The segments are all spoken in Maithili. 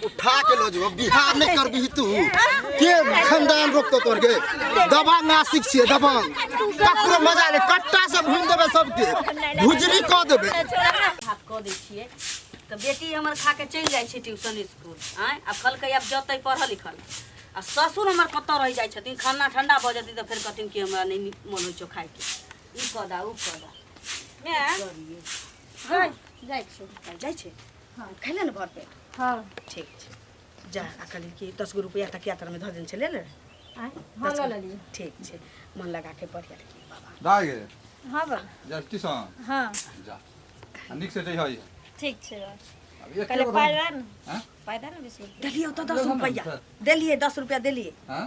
उठा के लो जो बिहार नहीं करबी तू के खानदान रोकतो तोर के दबांग आशिक छिए दबांग ककरो मजा ले कट्टा से भून देबे सबके भुजरी क देबे हाथ कऽ दै छियै तऽ बेटी हमर खा के चलि जाइ छै ट्यूशन स्कूल आँय आब कहलकै आब जतै पढ़ल लिखल आ ससुर हमर कतऽ रहि जाइ छथिन खाना ठंडा भऽ जेतै तऽ फेर कहथिन कि हमरा नहि मोन होइ छौ खायके ई कऽ दा ओ कऽ दा माय जाइ छी जाइ छै हँ खैले ने भर पेट हँ ठीक छै जा आ कहली कि 10 गो रुपैआ तकिया तरमे धऽ देने छै ले ले आँय हँ लऽ लेलियै ठीक छै मन लगा के पढ़िया लिखी बाबा दाय गे हँ बा जा ट्यूशन हँ जा आ नीक से जइह ठीक छै बा अब एक कहले पाइ दे ने हाँ? पाइ दे ने 20 रुपया देलियै ओतऽ दस लेलहो ने रुपैआ सर। देलियै 10 रुपैआ देलियै हाँ?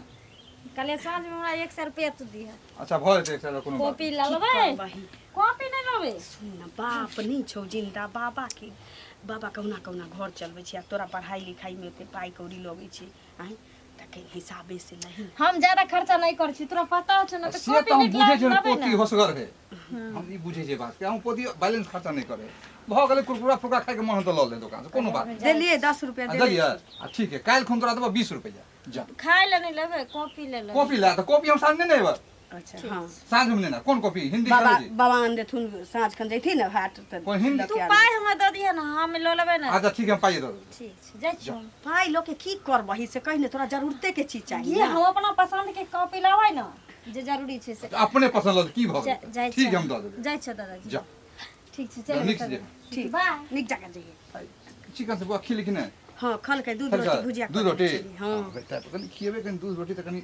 कहले साँझमे हमरा 100 रुपया तू दिह अच्छा भऽ जेतै 100 कोनो बात कॉपी लऽ लेबै करबही? कॉपी नहि लेबै सुन ने बाप नहि छौ जिन्दा बाबा के बाबा कहुना कहुना घर चलबै छै आ तोरा पढ़ाई लिखाईमे ओते पाइ कौड़ी लगै छै आँय तऽ हिसाबे से नहीं हम ज्यादा खर्चा नहीं करै छी तोरा पता छौ ने तऽ से तऽ कॉपी हम नीक बुझै लागल छियै लेबै पोती ने होशगर है हम ई बुझै छियै बात के हम पोती बैलेंस खर्चा नहि करे भऽ गेलै कुरकुरा फुरकुरा खाइके मन तऽ लऽ ले दोकान से कोनो बात नहि। देलियै 10 रुपया आ देलियै देलियै आ ठीक है काल्हि खुन तोरा देबऽ 20 रुपैआ जा खाय लए नहि लेबै कॉपी ले लेबै कॉपी ला तऽ कॉपी हम साँझ नहि एबै अच्छा हाँ साँझमे नहि ने कोन कॉपी हिंदी बाबा अंग्रेजी बाबा आन देथुन साँझ खन जैथिन ने हाट तऽ कोन हिंदी तू पाइ हमरा दऽ दिहे ने हम लऽ लेबै ने अच्छा ठीक है हम पाइ दऽ देबै ठीक छै जाइ छी हम। पाइ लऽ के की करबही से कहि ने तोरा जरूरते के चीज चाही ये ने। हम अपना पसंद के कॉपी लाबै ने जे जरूरी छै से अपने पसंद लऽ की भऽ गेलै जाइ ठीक है हम दऽ देबै जाइ छै दादाजी जा ठीक छै चलू नीक से जेबै। ठीक बाय नीक जगह जइहे चिकन से बौआ खिली कि नहि हाँ खलकै दूध रोटी भुजिया दूध रोटी हाँ तऽ कनि खिएबै कनि दूध रोटी तऽ कनि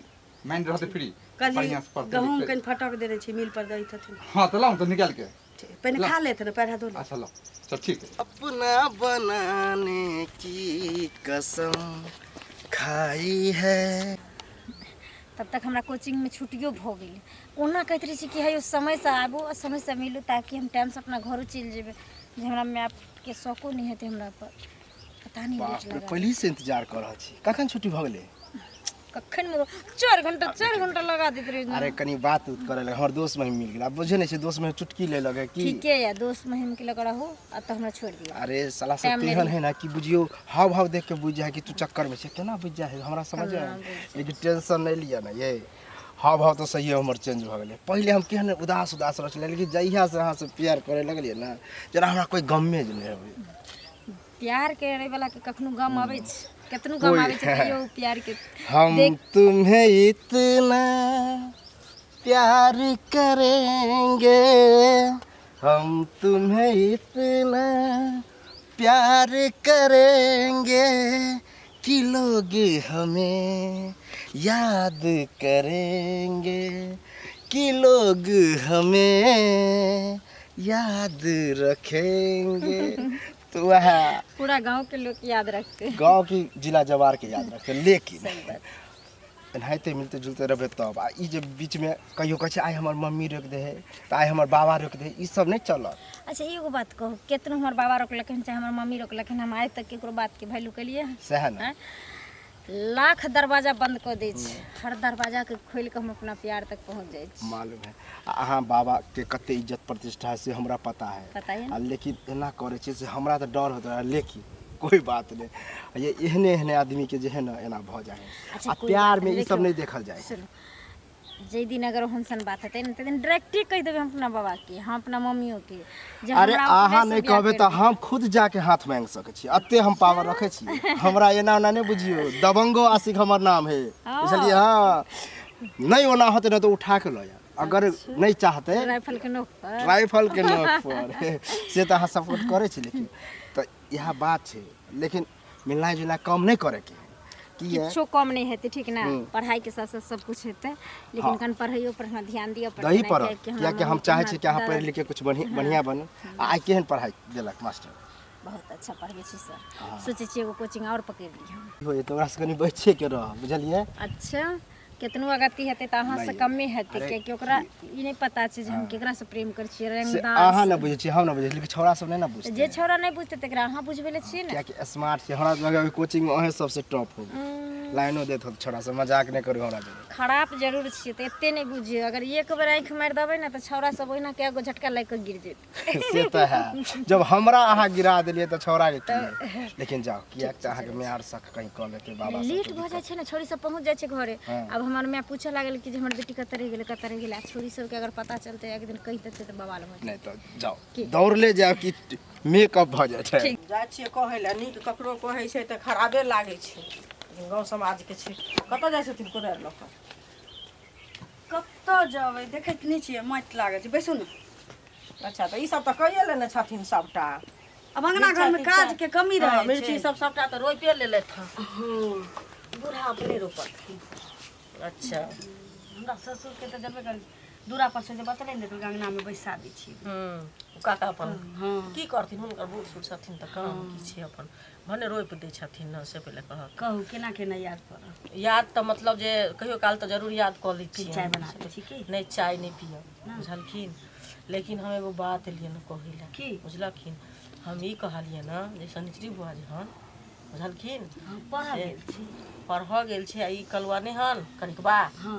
माइंड रहतै फ्री कहली बढ़िआँ से पढ़तै गहूँम लिखतै। कनि फटक देने छी मिल पर दै छथिन हाँ तऽ लाउ ने तऽ निकालि के ठीक, पहिने खा लेत ने पैर हाथ धो ले अच्छा लाउ चल ठीक है अपना बनाने की कसम खाई है तब तक हमरा कोचिंगमे छुट्टियो भऽ गेलै ओना कहैत रहै छी कि हे यौ समयसँ आबू आ समयसँ मिलू ताकि हम टाइमसँ अपना घरो चलि जेबै जे हमरा माय बापके शौको नहि हेतै हमरा पर पता नहि बाप लेट रे लगा पहिले से इंतजार कर रहल छी कखन छुट्टी भऽ गेलै कखन 4 घंटा 4 घंटा लगा दैत रहै अरे कनी बात उत करे लगे हमर दोस्त महिम मिल गेल आब बुझे नहीं छै दोस्त महिम चुटकी ले लगे की ठीके यऽ दोस्त महिम के लग रहू आ तऽ हमरा छोड़ि दिअ अरे साला सब टाइम नहि तेहन है ना कि बुझियो हाव भाव देख के बुझ जाए कि तू चक्कर में छै केना बुझ जाए हमरा समझ केना आयल बुझि लेकिन टेंशन नहीं लिअ ना ये हाव भाव तो सही हमर चेंज भऽ गेलै पहिले हम केहन उदास उदास रहै छलियै लेकिन जहिया से अहाँ से प्यार करे लगलियै ना जेना हमरा कोई गमे जे नहि होय प्यार करे वाला के कखनो गम आबै छै केतनो गम कोई- आबै छै तैयो उ प्यार के हम देख तुम्हें इतना प्यार करेंगे हम तुम्हें इतना प्यार करेंगे कि लोग हमें याद करेंगे कि लोग हमें याद रखेंगे तो वह पूरा गांव के लोग याद रखते गांव की जिला जवार के याद रखते लेकिन एनाहिते मिलते जुलते रहबै तब आ ई जे बीचमे कहियो कहै छै आइ हमर मम्मी रोकि दे है तऽ आइ हमर बाबा रोकि दे है ई सब नहि चलत अच्छा एगो बात कहू केतनो हमर बाबा रोकलखिन चाहे हमर मम्मी रोकलखिन हम आइ तक केकरो बात के वैल्यू केलियै हन? सएह ने आँय? लाख दरवाजा बंद कऽ दै छै हर दरवाजा के खोलि कऽ हम अपना प्यार तक पहुँच जाइ छी मालूम है आ अहाँ बाबाके कते इज्जत प्रतिष्ठा है से हमरा पता है पता है आ लेकिन एना करै छै से हमरा तऽ डर होइत रहै लेकिन कोई बात नहि ये एहने एहने आदमीके जे है ने एना भऽ जाइ है अच्छा, आ कोई प्यार बात में नहीं, ई सब देखियौ, नहि देखल जाइ है सुनू जाहि दिन अगर ओहन सन बात हेतै ने ताहि दिन डायरेक्टे कहि देबै हम अपना बाबाके हम अपना मम्मियोके जे अरे हमरा अहाँ अपनेसँ नहि बियाह कहबै करि तऽ दिअ। हम खुद जाके हाथ मांगि सकै छी एते हम पावर रखै छी हमरा एना ओना नहि बुझियौ दबंगो आशिक हमर नाम है हँ। बुझलियै हँ नहि ओना होतै ने तऽ उठा के लऽ जायब अगर नहि चाहतै राइफल के नोक पर राइफल के नोक पर से तऽ अहाँ सपोर्ट करै छी लेकिन तऽ इएह बात छै लेकिन मिलनाइ जुलनाइ कम नहि करैके है की है किछो कम नहि हेतै ठीक ने पढ़ाई के साथ साथ सब कुछ हेतै लेकिन कन पढ़ाइयो पर हमरा ध्यान दिअ पड़तै दही ने, पड़त कियाकि हमरा कियाकि हम मम्मी चाहै के छी कि अहाँ दादा- पढ़ि लिख के कुछ बढ़िआँ बनू आ आइ केहन पढ़ाइ देलक मास्टर बहुत अच्छा पढ़बै छी सर सोचै छी एगो कोचिंग आओर पकड़ि ली हम होय तऽ ओकरासँ कनि बचिए के रह बुझलियै अच्छा केतनो अगति हेतै तऽ अहाँसँ नहि। कमे हेतै अरे कियाकि ओकरा ई नहि पता छै जे हम केकरासँ प्रेम करै छियै से रंगदार अहाँ नहि बुझै छियै हम नहि बुझै छियै लेकिन छौड़ा सब नहि ने बुझतै जे छौड़ा नहि बुझतै तकरा अहाँ बुझबै लए छियै ने कियाकि स्मार्ट छै हमरा लगैए कोचिंगमे अहेँ सबसँ टॉप होबै लाइनो देत होत छोड़ा से मजाक नहि करू हमरा जोरे। खराब जरूर छियै तऽ एते नहि बुझियौ, अगर एक बेर आँखि मारि देबै ने तऽ छौड़ा सब ओहिना कए गो झटका लागि कऽ गिर जेतै। से तऽ है, जब हमरा अहाँ गिरा देलियै तऽ छौड़ा के की है। लेकिन जाउ, किएक तऽ अहाँके माय आर शक कहीं कऽ लेतै बाबा सब। लेट भऽ जाइ छै ने, छौड़ी सब पहुँच जाइ छै घरे। हँ। आब हमर माय पूछऽ लागल कि जे हमर बेटी कतऽ रहि गेलै, कतऽ रहि गेलै। आ छौड़ी सबके अगर पता चलतै, एक दिन कहि देतै तऽ बवाल भऽ जेतै। नहि तऽ जाउ, दौड़ले जायब कि मेकअप भऽ जाइ छै। जाइ छियै कहै लए, नीक ककरो कहै छै तऽ खराबे लागै छै, लेकिन गाँव समाजके छै। कतऽ जाइ छथिन कोदारि लऽ कऽ? कतऽ जेबै, देखैत नहि छियै माटि लागल छै, बैसू ने। अच्छा, तऽ ई सब तऽ कैये लेने छथिन सबटा। आब अंगना घरमे काजके कमी रहै छै। मिर्ची सब सबटा तऽ रोपिए लेलथि हँ। हँ, बूढ़ा अपने रोपलखिन। अच्छा। हमरा ससुरके तऽ जबे करै दूरा पर से जे बचलै ने, देखलकै अंगनामे बैसा दै छियै। हूँ, काका अपन। हँ। की करथिन, हुनकर बूढ़ सूढ़ छथिन तऽ काम की छै, अपन भने रोपि दै छथिन ने। से पहिले कहक, कहू केना केना याद पड़ल? याद तऽ मतलब जे कहियो काल तऽ जरूर याद कऽ लै छियै। चाय बना दै छी की? नहि, चाय नहि पियब, बुझलखिन। लेकिन हम एगो बात एलियै ने कहै लए। की? बुझलखिन, हम ई कहलियै ने जे शनिचरी बुआ जे हन, बुझलखिन, हँ, पढ़ऽ से गेल छी। पढ़ऽ गेल छै आ ई कलुआ नहि हन कनिकबा, हँ,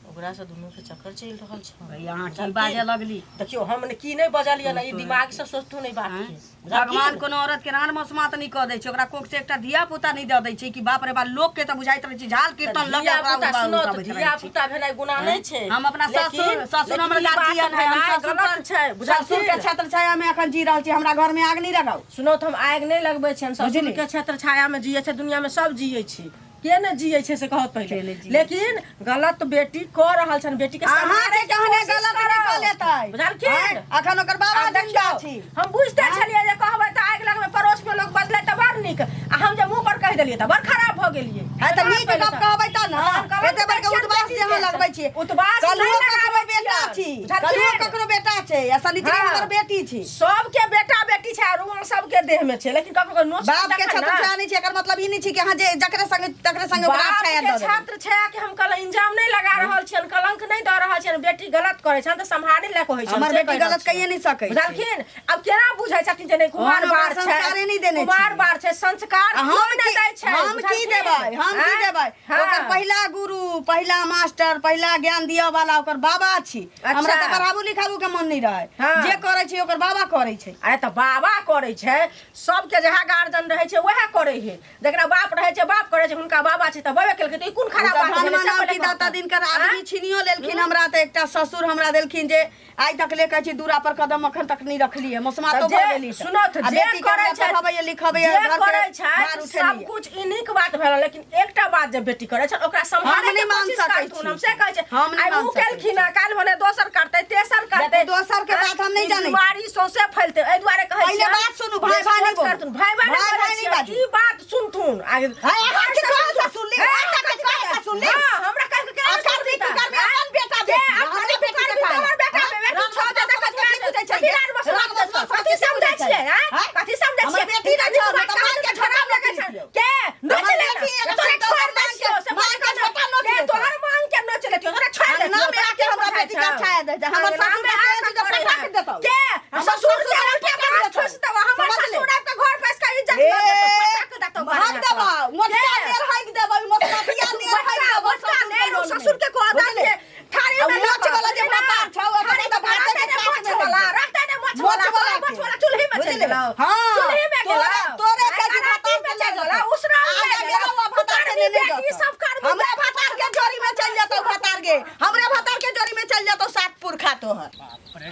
ओकरासँ दुनूके चक्कर चलि रहल छै। भैया, अहाँ की बाजऽ लगली? देखियौ, हम ने की नहि बजलियै ने, ई दिमागसँ सोचतू नहि बात के। भगवान कोनो औरत के रान मसमात नहि कऽ दै छै, ओकरा कोख से एकटा धिया पुता नहि दऽ दै छै कि बाप रे बाप, लोक के तऽ बुझाइत रहै छै झाल कीर्तन लऽ के धिया ओकरा पुता उठा सुनो तऽ उठाबैत रहै धिया छै। पुता भेनाइ गुनाह नहि छै। हम अपना ससुर लेकिन ससुर हमर लेकिन ई बात गार्जियन है, हम भेनाइ ससुर गलत पर छै, ससुर के बुझलखिन? छत्र छाया में अखन जी रहल छी, हमरा घर में आग नहीं लगाउ। सुनो तऽ, हम आगि नहि लगबै छियनि। ससुर के छत्र छायामे जियै छै, दुनियामे सब जियै छै, के ने जियै छै से कहत पहिले। लेकिन गलत बेटी कऽ रहल छनि, बेटी के अहाँ सम्हारे के के कहने कोशिश गलत नहि करब। कऽ लेतै। बुझलखिन? आँय? अखन ओकर बाबा आब जिंदा देखियौ, छी। हम बुझते छलियै जे कहबै तऽ आगि लगबै, पड़ोस में लोग बजलै तऽ बड़ नीक, आ हम जे मुंह पर कहि देलियै तऽ बड़ खराब भऽ गेलियै। है तऽ नीक गप कहबै तऽ ने, एते बड़का उदबास जे अहाँ लगबै छियै। उदबास कलुओ नहि ककरो लगाबै बेटा छियनि। छी, बुझलखिन? कलुओ ककरो बेटा छै आ सनिचरी हँ। हमर बेटी छी। सबके बेटा बेटी छै आ रुआ सबके देह में छै, लेकिन ककरो नोच बाप के छत्र छाया नहि छै, एकर मतलब ई नहि छै कि अहाँ जे जकरे संगे तकरे संगे ओकरा बाप छाया के दऽ देबै। छत्र छाया के हम कल इंजाम नहीं लगा रहल छियनि, कलंक नहीं दऽ रहल छियनि। बेटी गलत करै छनि तऽ सम्हारे लए कहै छियनि। हमर से बेटी कहि रहल गलत छियनि। कहिए नहि सकै छै। बुझलखिन? आब केना बुझै छथिन जे नहि कुमार हम ओकरा बार छै, संस्कारे नहि देने कुमार छियै। बार छै, संस्कार आ केओ हम नहि की दै छै, हम की बुझलखिन? देबै, हम की आँय? देबै? हाँ। ओकर पहिला गुरु, पहिला मास्टर, पहिला ज्ञान दिअ वाला ओकर बाबा छी। हमरा तऽ पढ़ाबू लिखाबू के मन नहि रहै। हाँ। जे करै छै ओकर बाबा करै छै। अरे तऽ बाबा करै छै, सबके जएह गार्जियन रहै छै वएह करै है। जकरा बाप रहै छै बाप करै छै, हुनका बाबा छै तऽ बबे केलकै, तऽ ई कोन खराब बात भेलै? धनमा से नाम पहिले की दाता कहू। दिनकर आदमी छीनियो लेलखिन हमरा तऽ एकटा ससुर हमरा देलखिन जे आइ तक ले कहै छी दूरा पर कदम अखन तक नहि रखलियै, मसमातो तऽ भऽ जे गेली। सुनो तऽ, जे करै छै, पढ़ाबैया लिखबैया, जे घर के करै छै भार सब उठेलैया। कुछ ई नीक बात भेल, लेकिन एकटा बात जे बेटी करै छै ओकरा सम्हारे हम के नहि मान कोशिश सकै करथुन, हम छी। से कहै छै। हम नहि आइ मान उ सकै केलखिन हँ, काल्हि भने दोसर करतै, तेसर करतै। दोसर के बात हम नहि ई जानै छी। बीमारी सौंसे फैलतै, एहि दुआरे कहै पहिले छियनि बात सुनू, भाय जे भाय नहि सोच बोलू। करथुन, भाय भाय भाय नहि भाय बोलै नहि छियनि, बाजू। ई बात सुनथुन। आगे हाय, अहाँ के कहाँ से सुनली? अहाँ के कहाँ से सुनली? हाँ, हमरा कहि के केना अकर सुनली भी तऽ? तू करबे अपन बेटा के बेटी, अपन हमरा भी बेटी करबी के तऽ हमर बेटा हाँ? बेटी राम छोड़ दे, भगवान कथी कथी बुझै छै? कथी राम भगवान राम भगवान कथी समझै छियै, आँय? हाँ? कथी समझै हमर छियै? बेटी नहि छौ, बात तऽ मांग के झोटा लगै नोचि छै। लियौ। के नोचि हमर ले ना। बेटी एक तोरा सौ छोड़ दै मांग छियौ, से मांग के झोटा नोचि के लेतौ। तोहर मांग के नोचि लेतियौ, तोरा छोड़ अंगना देतियौ, में तोरा आके की हमरा बुझाइ बेटी के छौ? छाया दै छै। हमर अंगना ससुर में के आके तेज करै पटाक है। देतौ। के हमर ससुर ससुर के के उल्टे पटाक बाँस देतौ। ठोसि देबौ, हमर समझ ले। ससुर आबि के घर बैस के इज्जत लऽ जेतौ, पटाक देतौ भाग बाहर देबौ, मोटका के? नेर हाइक देबौ, मोटका नेर हाइक देबौ, मोटका ससुर के नेर लोन में। ससुर के कहऽ दै बुझले? के थारी आ में मोछ वाला जे भातार छौ, ओकरा थारी तऽ में भाते भाते के ने काट मोछ में वाला रखतै। रखतै ने मोछ मोछ वाला वाला तोरा मोछ के। वाला चूल्ही में चलि बुझले? गेलौ। हाँ, चूल्ही में गेलौ। तोरे के जे राती भातार में के चलि लऽ गेलौ, जेतौ। उसरल आगे लए गेलौ, गेलौ। आ भातार के तू नेने बेटी जेतौ। सब करबी हमरे भातार के जोड़ी में चलि जेतौ भातार गे, हमरे भातार के जोड़ी में चलि जेतौ सात पुरखा तोहर।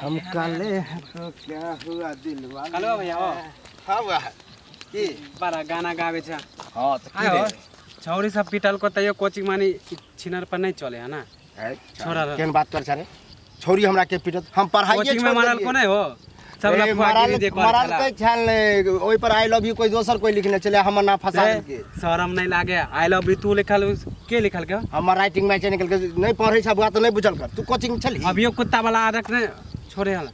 हम काले हैं तो क्या हुआ दिल वाले। हेलो भैया, ओ। हाँ हुआ है की? बड़ा गाना गावे छै। हाँ तो की आयो रे? छौरी सब पिटल को तैयो कोचिंग मानी छिनर पर नहीं चले है ना। है, छोड़ा रह। केहन बात कर छे रे? छौरी हमरा के पिटत, हम पढ़ाई कोचिंग में मारल को नहीं हो सब ए, लफुआ मारल गिरी जे कर मारल छला। कै छल ने, ओहि पर I love you कोई दोसर कोई लिखने छलै, हमर नाम फंसा ए, देलकै। शरम नहीं लागे? I love you तू लिखल, के लिखल के? हमर राइटिंग मैच निकल के नहीं पढ़ै छ बुआ तऽ नहीं बुझल कर। तू कोचिंग छली? अभियो कुत्ता वाला आदत ने छोड़े हल।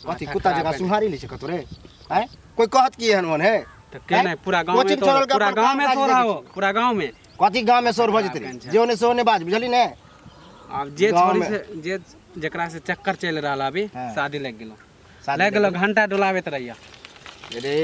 कथी कुत्ता जकाँ सुनहारी लै छै कतौ रे? आँय, कोई कहत की एहन ओहन है? तो के नहीं पूरा गांव में कोचिंग तो छोड़ल के पूरा अपन गांव में काम सो काज रहा हो देखै छी। पूरा गांव में। कथी गांव में शोर भऽ जेतै रे? जे ओने से ओने बाज, बुझली ने? अब जे गाँव छोरी में- से जे जेकरा से चक्कर चलि रहल अभी हाँ। शादी लग गेलो शादी लग गेलो, घंटा डोलाबैत रहिया। रे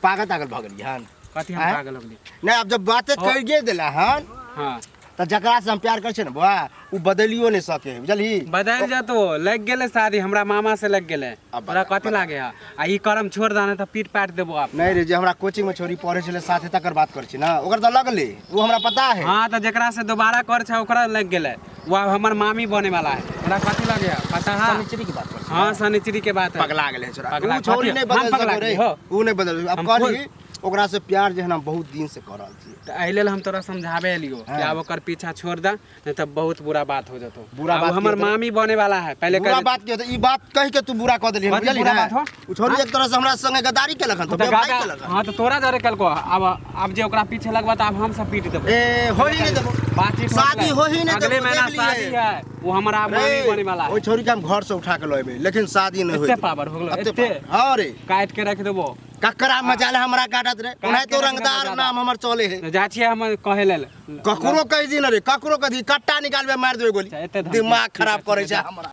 पागल तागल भऽ गेलियै हन? कथी हम आँय? पागल हो गेली नहीं अब जब बातें करिए देला हन हाँ तो जकरा से हम प्यार करै छियै ने बौआ उ बदलियो नहीं सके है बुझलही बदल जतो लग गेलै शादी हमरा मामा से लग गेलै अब तोरा बता, कथी लागे है आ ई करम छोड़ दाने तऽ पीट पाट देबो आप नहीं रे जे हमरा कोचिंग में छोरी पढ़े छलै साथे तकर बात करै छी ना ओकर तऽ लगले ओ हमरा पता है हाँ तऽ जेकरा से दोबारा कर छै ओकरा लग गेलै वो अब हमर मामी बने वाला है तोरा कथी लगे है पता है शनिचरी के बात करै छी हाँ शनिचरी के बात है पगला गेलै छोरा पगला उ छोरी कथी? नहीं हम बदल पगला सको रे गेली, हो। उ नहीं बदल अब हम कहली ओकरा से प्यार जे है ना बहुत दिन से कर रहल छी तऽ एहि लेल हम तोरा समझाबे एलियो कि हाँ। आब ओकर पीछा छोड़ दे नहीं तऽ बहुत बुरा बात हो जतो बुरा आब बात हमर की होतै? मामी बने वाला है पहले बुरा कह बात की होतै ई बात कहि के तू बुरा कह देलही कथी बुझलही बुरा ना बात हो? उ छोरी एक तरह से हमरा संगे गद्दारी केलक हन तो तऽ बेवफाई गादा- केलक हन हाँ तऽ तोरा जरे कलको अब अब जे ओकरा पीछे लगबा तऽ आब हम सब पीट देबो ए होई नहीं देबो बातचीत हो शादी गेलै। होही नहीं अगले देबो, महीना देख लिए। शादी है वो हमारा मामी बने वाला है ओहि छोरी के हम घर से उठा के लएबै लेकिन शादी नहीं होई एते पावर हो गेलो, एते? हां रे काट के रख देबो ककरा मजाल हमरा काटत रे काट के ओनाहितो रख देबो रंगदार ज्यादा। नाम हमर चले है तऽ जाइ छियै हम कहे लेल ककरो कहि दी न रे ककरो कहि दी कट्टा निकालबे मार देबे गोली अच्छा, एते धमकी। दिमाग खराब ठीक है, करै छै ठीक है। हमरा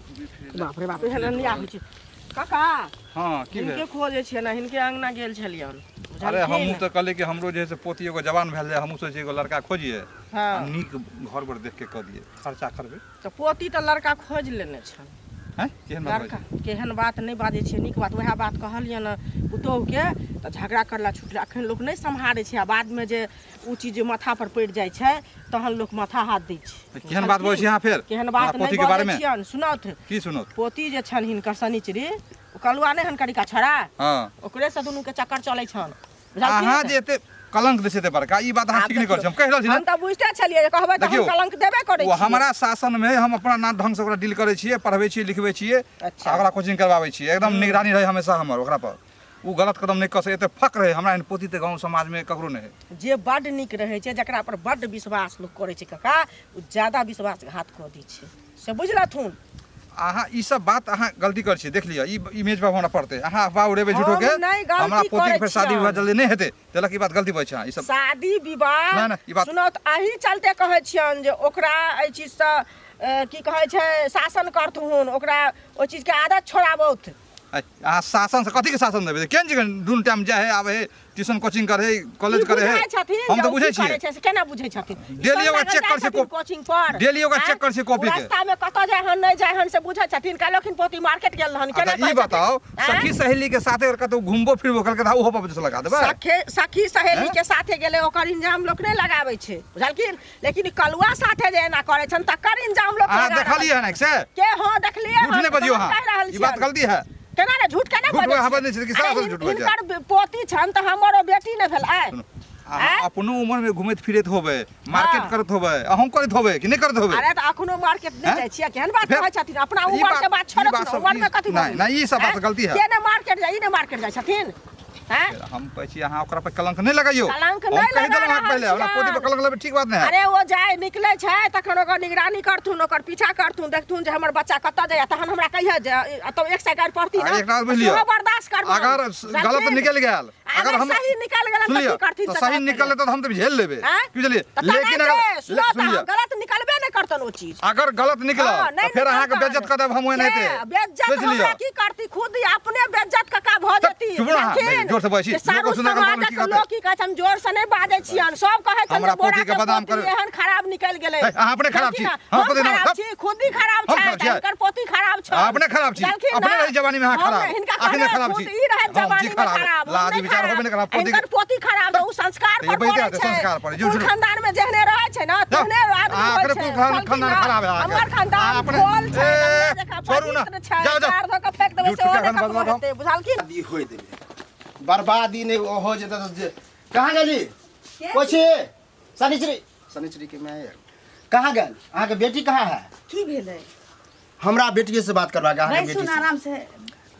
बाप रे बाप एहन अन्याय होइ छै काका हँ की भेल हिनके खोजै छियै ने हिनके अंगना गेल छलियन अरे हमहूँ तऽ कहलियै कि हमरो जे है से पोती एगो जवान भेल जाय हमहूँ सोचै एगो लड़का खोजियै हँ आ नीक घर पर देख के कऽ दियै खर्चा करबै तऽ पोती तऽ लड़का खोजि लेने छनि हैं केहन बात लड़का केहन बात नहि बाजै छियै नीक बात उएह बात कहलियनि पुतोहुके तऽ झगड़ा करला छुटलै अखन लोक नहि सम्हारै छै आ बादमे जे ओ चीज माथापर पड़ि जाइ छै तहन लोक माथा हाथ दै छै केहन बात बजै छी अहाँ फेर केहन बात हमरा नहि पोतीके बाजै बारेमे छियनि सुनौथ की सुनौत पोती जे छनि हिनकर शनिचरी ओ कलुआ नहि हन करिका छड़ा हँ ओकरेसँ दुनूके चक्कर चलै छनि अहाँ बुझलखिन जे एते कलंक दै छै एते बड़का ई बात अहाँ आब ठीक नहि करै छी हम कहि रहल छी हम ने तऽ बुझिते छलियै जे कहबै तऽ हम देखियौ, कलंक देबे करै ओ छियै हमरा शासनमे हम अपना ना ढंगसँ ओकरा डील करै छियै पढ़बै छियै लिखबै छियै अच्छा। आ ओकरा कोचिंग करबाबै छियै एकदम निगरानी रहै हमेशा हमर ओकरा पर ओ गलत कदम नहि कऽ सकै एते फक रहै हमरा एहन पोती तऽ गाँव समाजमे ककरो नहि है जे बड्ड नीक रहै छै जकरा पर बड्ड विश्वास लोक करै छै काका ओ ज्यादा विश्वासघात कऽ दै छै से बुझलथुन अहाँ ई सब बात अहाँ गलती करै छियै देख लिअ ई इमेज पर हमरा पड़तै अहाँ अफवाह उड़ेबै झूठो के हम नहि गलती हमरा पोती के करै फेर शादी विवाह छियनि। जल्दी नहि हेतै तेलक ई बात गलती बजै छै अहाँ ई सब शादी विवाह नहि, नहि, ई बात- सुनौ तऽ अही चलते कहै छियनि जे ओकरा एहि चीजसँ की कहै छै शासन करथुन ओकरा ओहि चीजके आदत छोड़ाबौथ अहाँ शासन से कथी के शासन देबै केहन छै दुनू टाइम जाइ है आबै है ट्यूशन कोचिंग करे है कॉलेज ई करे है बुझै छथिन हम जे तऽ ओ बुझै की करै छियै छै से केना बुझै छथिन डेली ओकरा सब चेक करै जाइ छियै छथिन कोचिंग पर डेली ओकरा आँय? चेक करै छियै कॉपी के। रास्ता में कतऽ जाइ हन नहि जाइ हन से बुझै छथिन काल्हिखिन पोती मार्केट गेल रहन केना अच्छा ई कहै छथिन? बताओ आँय? सखी सहेली के साथे अगर कतौ घुमबो फिरबो करके तऽ ओहो पर वजह से लगा देबै सखे सखी सहेली हैं? के साथे गेलै ओकर इंजाम लोक नहि लगाबै छै बुझलखिन लेकिन ई कलुआ साथे जे एना करै छन तकर इंजाम लोक अहाँ लगा रहल देखलियै हन से के हाँ देखलियै झूठ हन नहि बजियौ तहन अहाँ कहि रहल ई बात छियनि। गलती है केना ने झूठ केना झूठ बजै वएह छियै? बजै छै कि अरे सारा झूठ बजै हिनकर पोती छन तऽ हमरो बेटी ने भेल आय सुनू अहाँ अपनो उम्र में घुमैत फिरैत होबै मार्केट हाँ। करैत होबै अहूँ करैत होबै कि नहि करैत होबै अरे तऽ अखनो मार्केट नहि हैं? जाइ छियै केहन बात फेर कहै छथिन अपना ई उम्र के बात- बात ई छोड़त बात ने सब- उम्र में ई- कथी नहि, नहि, ई सब बात गलती है। के ने मार्केट जाइ ई ने मार्केट जाइ छथिन हैं हम कहै छी अहाँ ओकरा पर कलंक नहि लगैयौ कलंक हम नहि कहि लगा देलहुँ अहाँके रहल पहिले हमरा पोती पर छियनि। कलंक लगबै ठीक बात नहि है अरे ओ जाय निकलै छै तखन ओकर निगरानी करथुन ओकर पीछा करथुन देखथुन जे हमर बच्चा कतऽ जाइए तहन हमरा कहिए जे तब एक सए गारि पड़ती आ ने एकटा बात बुझि लिअ सेहो बर्दाश्त करबै अगर गलत निकलि गेल अगर हम सही निकलि गेल सुन तऽ लिअ की करथिन तऽ से सही कहत निकललै तऽ हम तऽ झेल लेबै आँय? की बुझलियै तऽ लेकिन तेनाहिते, अगर सुनो तऽ सुन लिअ गलत निकलबे नहि करतन ओ चीज अगर गलत निकलल हाँ, तऽ नहि फेर अहाँके निकलतन। बेइज्जत कऽ देब हम ओनाहिते के? बेइज्जत सोचि लिअ हमरा की करती खुद ही अपने बेइज्जत कका भऽ तऽ जेती चुप रह अहाँ, बुझलखिन? नहीं, जोर से बजै छी। जे सारू लोको सुनऽ के बाद की समाजक कहतै? लोक की कहै छै हम जोर से नहि बाजै छियन सब कहै छनि हमरा जे बोरा पोती के के बदनाम पोती करै- एहन खराब निकलि गेलै हे, अहाँ अपने खराब छी। बुझलखिन? हम हम पोती नहि- खराब छी खुद ही खराब हम छै खराब छियै। हिनकर पोती खराब छै अहाँ अपने खराब छी। बुझलखिन अपने ना? रही जवानी में अहाँ हम खराब। नहि, हिनका अखने कहने खराब खुद छी। ई रहै हम छी जवानी में खराब। खराब हम लाज नहि विचार होबे नहि खराब करब, पोती हिनकर पोती खराब छै ओ संस्कार तऽ पर ई बजिते पड़ै हेतै, छै संस्कार पर। झूठ- कुल खानदान में जेहने रहै छै ना जाउ। तेहने आदमी अहाँ होइ अपने छै कुल खान- बुझलखिन खानदान ना? खराब है अहाँके। हमर खानदान अहाँ अपने- खोल छै ए, गंगा जकाँ छोड़ू ना। पवित्र छै जाउ, जाउ। पैर धऽ कऽ फेंक देबै झूठ सेहो के नहि एखन ककरो बदमाश हम। हेतै बुझलखिन बर्बादी होय देबै बर्बादी नहि हो जेतै तऽ जे कहाँ गेली कोची शनिचरी शनिचरी के मैं कहाँ गेल अहाँके बेटी कहाँ है की भेलै हमरा बेटिए से बात करबाक है, अहाँके बैसू बेटी ने से आराम से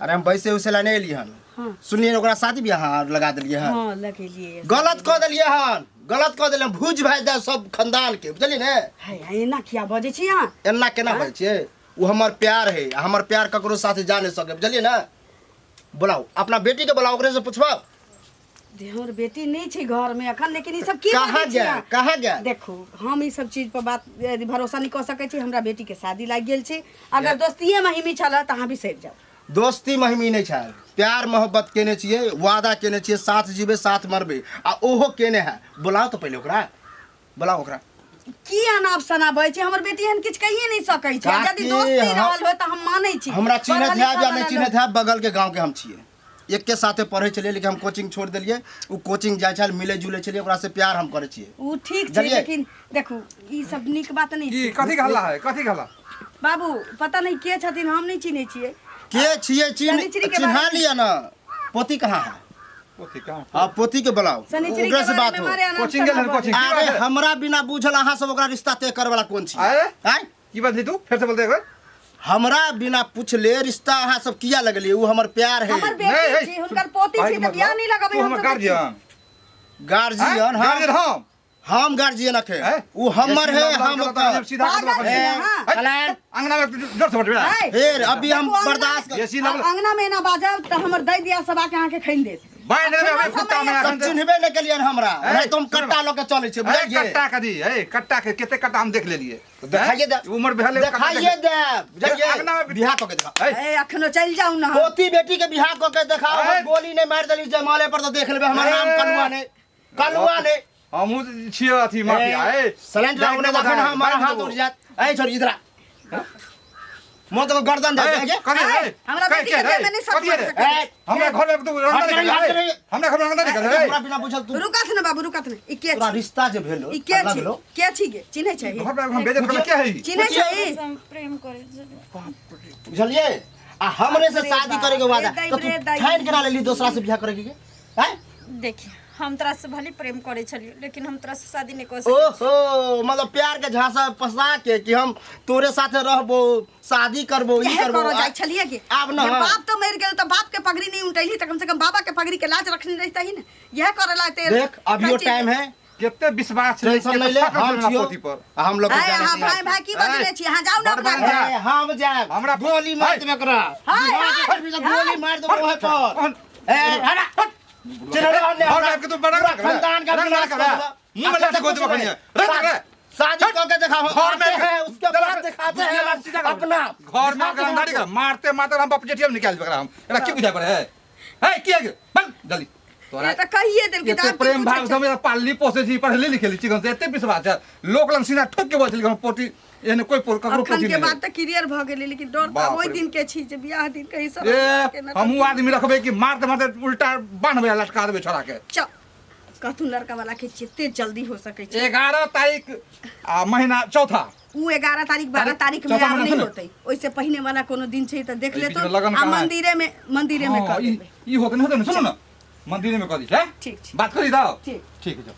अरे हम बैसे उसे ला नहीं एलियै हन हाँ। सुनलियै ओकरा शादी बियाह अहाँ लगा देलियै हन हाँ लगेलियै गलत कऽ देलियै हन गलत कऽ देलियै भूज भाजि दे सब खानदान के बुझलियै ने है एना किया बजै छी अहाँ एना केना बजै छियै ओ हमर प्यार है आ हमर प्यार ककरो साथे जा नहीं सके बुझलियै ने बोलाउ अपना बेटी के बोलाउ ओकरे से पुछबाउ जे हमर बेटी नहि छै घरमे अखन लेकिन ई सब की कहाँ बजै छी गेल अहाँ? कहाँ गेल देखू हम ई सब चीज पर बात यदि भरोसा नहि कऽ सकै छी हमरा बेटीके शादी लागि गेल छै अगर दोस्तिये महिमी छल तऽ अहाँ बिसरि जाउ दोस्ती महिमी नहि छै, प्यार मोहब्बत केने छियै, वादा केने छियै, साथ जीबै साथ मरबै, आ ओहो केने है। बुलाओ तऽ पहिले ओकरा, बुलाओ ओकरा। की अनाप शनाप होइ छै? हमर बेटी एहन किछु कहिए नहि सकै छै। काकी, यदि दोस्ती रहल होय तऽ हम मानै छी। हमरा चिन्हत पढ़ल है या लिखल नहि रहल। चिन्हत है, बगल के गांव के हम छियै, एके साथे पढ़ै छलियै, लेकिन हम कोचिंग छोड़ि देलियै, ओ कोचिंग जाइ छल, मिलै जुलै छलियै, ओकरा से प्यार हम करै छियै। ओ ठीक छै। बुझलियै? लेकिन देखू, ई सब नीक बात नहि की छै। कथी के हल्ला है? कथी के हल्ला? बाबू, पता नहि के छथिन, हम नहि चिन्है छियै। के छियै? चिन्ह शनिचरी के चिन्हा बारे- लिअ ने। पोती कहाँ है? पोथी कहाँ? हाँ, पोती के बुलाओ, शनिचरी ओकरा के से बारे बात में हो। मारे अनाप कोचिंग गेल शनाप हन, कोचिंग। की अरे बात है? हमरा बिना बुझल अहाँ सब ओकरा रिश्ता तय करे वाला कोन छी? आए? आँय? की बात तू फेर से बोलते एक बार? हमरा बिना पूछले रिश्ता अहाँ सब किया लगलियै? ओ हमर प्यार है। हमर बेटी छी, हुनकर पोती छी, तऽ बियाह नहि लगबै तू हम हमर सब? गार्जियन? गार्जियन? हम गार्जियन हम। हम गार्जियन अखे। हैं? ओ हमर है, ये सीधा हम गलत ओकर। है, सीधा पागल गलत छी है। अहाँ। चलायन। अंगना में जोर से बटबे। है। फिर अभी हम देखू, अंगना- बर्दाश्त ये सीधा आ- अंगना में एना बाजब तऽ हमर दै दिया सब आके अहाँके खैन देत। बांध देबे अखन हमे कुत्ता में समय अखन। तब चिन्हबे नहि केलियन हमरा। ए, नहीं तो हम सुन कट्टा लऽ के चलै छियै, ए, बुझलियै? कट्टा कदी ए, कट्टा के केते कट्टा हम देख लेलिए। देखाइए दे। उम्र भेले कट्टा देखाइए दे, बुझलियै? अंगना में- बियाह कऽ के देखा। ए, ए, अखनो चलि जाउ ने। पोती बेटी के बियाह कऽ के देखाओ। ए। हम गोली नहि मारि देली जयमाले पर तऽ देख लेबै। हमर नाम ए। कलुआ नहि, कलुआ नहि। हमहूँ छियै अथी माफिया। ए, सलेंडर जाइके उन्हें बधाई, दखन हमारा बांध हाथ देबो। उड़ जात। ए छोरी, इधर आ। मोह तो गर्दन दे ए, दे। कथी ए, रे? हमरा कहे बेटी के के रे? देह में नहि सच कथी रे? मारि सकै। ए, हमरा घर में तू रंगदा हट नहीं करी, कर हट ए। करी। हमरा घर में रंगदा नहीं कर ए। हमरा बिना बुझल तू रुकत ने बाबू, रुकत ने। ई के तोरा छी? रिश्ता जे भेलो ई के छी? लगलो। के छी गे? चिन्है छै? घर में हम बेइज्जत करबै के है ई? चिन्है छै ई? हम प्रेम करै छलियै। बुझलियै? आ हमरे से रे शादी बाप करे के वादा रे दाई तो तू रे दाई। ठान के ना लेली दोसरा से बियाह करे के हैं? देखिए, हम तोरा से भले प्रेम करै छलियै, लेकिन हम तोरा से शादी नहि कऽ सकै। ओहो, मतलब प्यार के झांसा फंसा के कि हम तोरे साथे रहबो, शादी करबो, ई इहे करबो। करऽ जाइ छलियै कि आब न जे हाँ। बाप तो मरि गेल तऽ बाप के पगड़ी नहि उठैली, तऽ कम से कम बाबा के पगड़ी के लाज रखने रहितही ने। इएह करऽ ला ते। देख, अभियो टाइम है। केते विश्वास छै, टेंशन नहीं ले, केते हम फक्र छियो पोथी पर। आ हम लोग के है जाने अहाँ के भाई भाई की बजले छी? अहाँ जाउ ने बड़ अपना बढ़िया। घर। ए, हम जाएब। गोली मार देबे एकरा। हाय, हाय, गोली मार देबो ओहे पर। ए, हटा, हट। चिन्हले हन्ने घर हमरा। में के तू बड़ा पूरा कर खानदान का रंग विनाश कर कर देबो। मुंह में लाठी गोद देबो खनिया रंग कर। शादी कऽ के दिखाओ। घर में आते हैं उसके बाद दिखाते हैं अपना घर में अगर अंधारी कर मारते मारते हम बाप जेठिया में निकाल देबे हम। एकरा की बुझाय पड़े है? है की है? बंद जल्दी तोरा। ये तऽ कहिए देलकै एते प्रेम भाव से हम पालली पोसे छी, पढ़ली लिखली छी, से एते विश्वास है लोक लंग सीना ठोक के बजल हम पोटी एहन कोई ककरो अखन पोटी के नहीं। बात तऽ क्लियर भऽ गेलै, लेकिन डर तऽ बाप ओहि रे। दिन के छी जे बियाह दिन कहीं सब ए, हमहूँ आदमी रखबै कि मारते मारते उल्टा बान्हबै आ लटका देबै छोड़ा के। चल, कहथुन लड़का वाला के जते जल्दी हो सकै छै। 11 तारीख आ महीना चौथा। उ 11 तारीख 12 तारीख में चौथा आब महीना नहीं छै ने? होतै, ओहिसे पहिने वाला कोनो दिन छै तऽ देख एहि बीच लेतौ। में लगन आ कहाँ है? मंदिरे में, मंदिरे में हाँ, कर ई देबै। ई होतै ने, होतै ने, सुनू ने, मंदिरे में कऽ दी छै। ठीक छै। बात करी दो। ठीक। ठीक है, जाओ।